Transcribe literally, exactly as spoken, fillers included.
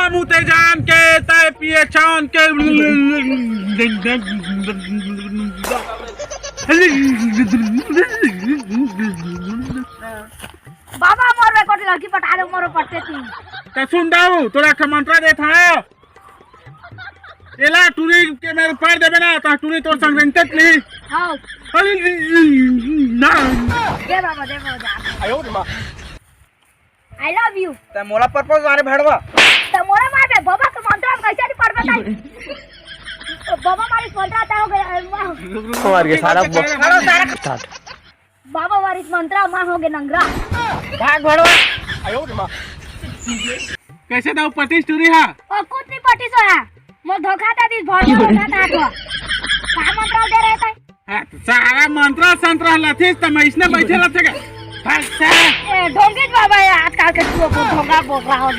मुते जान के तय पिए छान के। बाबा मोर बेकोट लड़की पटा दे मोर पट्टे तीन। त सुन दाऊ, तोला एक ठा मंत्र देत हंव। एला टूरी के मेर पार देबे ना, त टूरी तोर संग रेंगते ली। हाँ। अरे ना। दे बाबा दे बाबा। I love you। त मोला प्रपोज मारे भड़वा। त मोला मार बे बाबा के मंत्र में कैसे नहीं पढ़बे ताई। बाबा मारे मंत्र आता हो गया। मार के सारा सारा सारा स्टार्ट। बाबा वारिस मंत्रा माँ हो गे नंगरा। भाग भड़वा। कैसे दाऊ पटिस टूरी हा? ओ कुछ नहीं पटिस हो है। मोर धोखा दे दिस भर धोखा था तो। का मंत्रा दे रहे थे? हाँ, त सारा मंत्र संत्र लथिस त मैं इसने बैठे रहते का? बस से। ए ढोंगित बाबा ये आजकल के तू को ढोंगा बोल रहा हो।